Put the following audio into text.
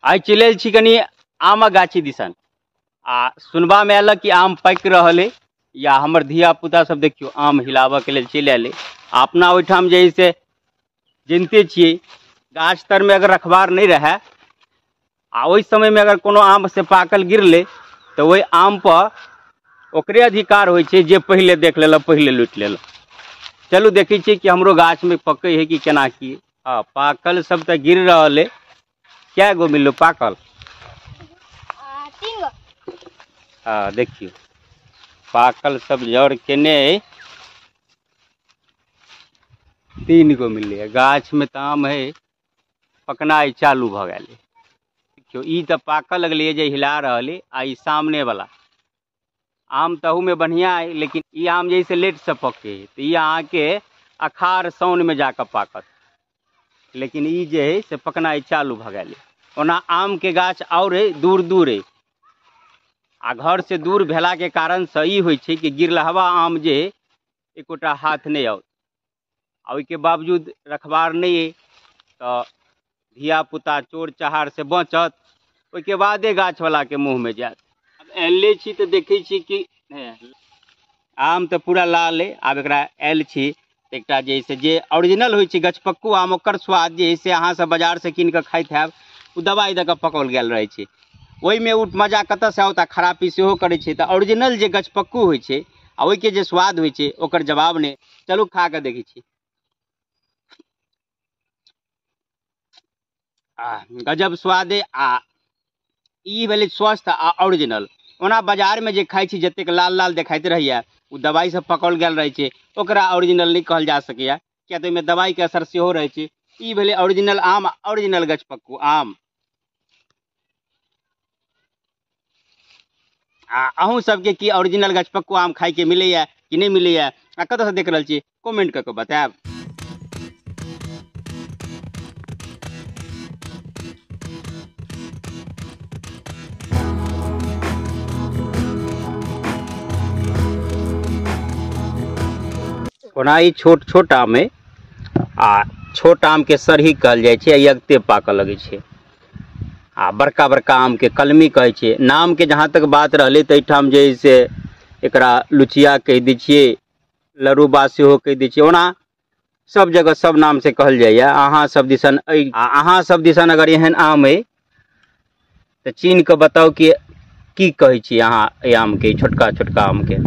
आइ चलि छी कनि आमक गाछी दिसन आ सुनबामे आयल कि आम पाकि रहल अइ या हमर धिया पुता सब देखियौ आम हिलाबऽके लेल चलि आयल अइ। आ अपना ओहिठाम जे है से जनिते छियै गाछ तरमे अगर रखबार नहि रहए आ ओहि समयमे अगर कोनो आम से पाकल गिरलै तऽ ओहि आम पर ओकरे अधिकार होइ छै जे पहिले देख लेलक पहिले लूटि लेलक। चलू देखै छियै कि हमरो गाछमे पकै है कि केना की। हँ पाकल सब तऽ गिर रहल अइ। कै गो मिललो पाकल? 3 गो। हँ देखियौ पाकल सब जड़ केने अइ, 3 गो मिललै। गाछमे तऽ आम है पकनाइ चालू भऽ गेल। देखियौ ई तऽ पाकऽ लगलै जे हिला रहल अइ। आ ई सामने वाला आम तहूमे बढ़िआँ अइ, लेकिन ई आम जे है से लेटसँ पकै है तऽ ई अहाँके अखाड़ साउनमे जाकऽ पाकत, लेकिन ई जे है से पकनाइ चालू भऽ गेल। ओना आमके गाछ आओर अइ दूर दूर अइ आ घरसँ दूर भेलाके कारणसँ ई होइ छै कि गिरलहवा आम जे है एकोटा हाथ नहि आओत। आ ओहिके बावजूद रखबार नहि अइ तऽ धियापुता चोर चहारसँ बचत, ओहिके बादे गाछवलाके मुँहमे जायत। आब आयले छी तऽ देखै छी कि आम तऽ पूरा लाल अइ। आब एकरा आयल छी तऽ एकटा जे है से जे ओरिजिनल होइ छै गछपक्कू आम ओकर स्वाद जे है से अहाँसभ बाजारसँ कीन कऽ खाइत हैब, ओ दवाइ दऽ कऽ पकाओल गेल रहै छै, ओहिमे ओ मजा कतऽसँ आओत आ खराबी सेहो करै छै। तऽ ओरिजिनल जे गछपक्कू होइ छै आ ओहिके जे स्वाद होइ छै ओकर जवाब नहि। चलू खा कऽ देखै छी। आ गजब स्वाद अइ। आ ई भेलै स्वस्थ आ ओरिजिनल। ओना बाजारमे जे खाइ छी जतेक लाल लाल देखाइत रहैए ओ दवाइसँ पकाओल गेल रहै छै, ओकरा ओरिजिनल नहि कहल जा सकैए किया तऽ ओहिमे दवाइके असर सेहो रहै छै। ई भेलै ओरिजिनल आम, ओरिजिनल गछपक्कू आम। आ अहूँ सबके की ओरिजिनल गछपक्कू आम खाइके मिलैए कि नहि मिलैए आ कतऽसँ देख रहल छी कमेंट कऽ कऽ बतायब। ओना ई छोट छोट आम अइ आ छोट आमके सरही कहल जाइ छै, अगते पाकऽ लगै छै। आ बड़का बड़का आमके कलमी कहै छै। नामके जहाँ तक बात रहलै तऽ एहिठाम जे है से एकरा लुचिया कहि दै छियै, लड़ुबा सेहो कहि दै छियै। ओना सब जगह सब नामसँ कहल जाइए। अहाँ सब दिसन अइ आ अहाँ सब दिसन अगर एहन आम अइ तऽ चिन्ह कऽ बताउ कि की कहै छी अहाँ एहि आमके, छोटका छोटका आमके।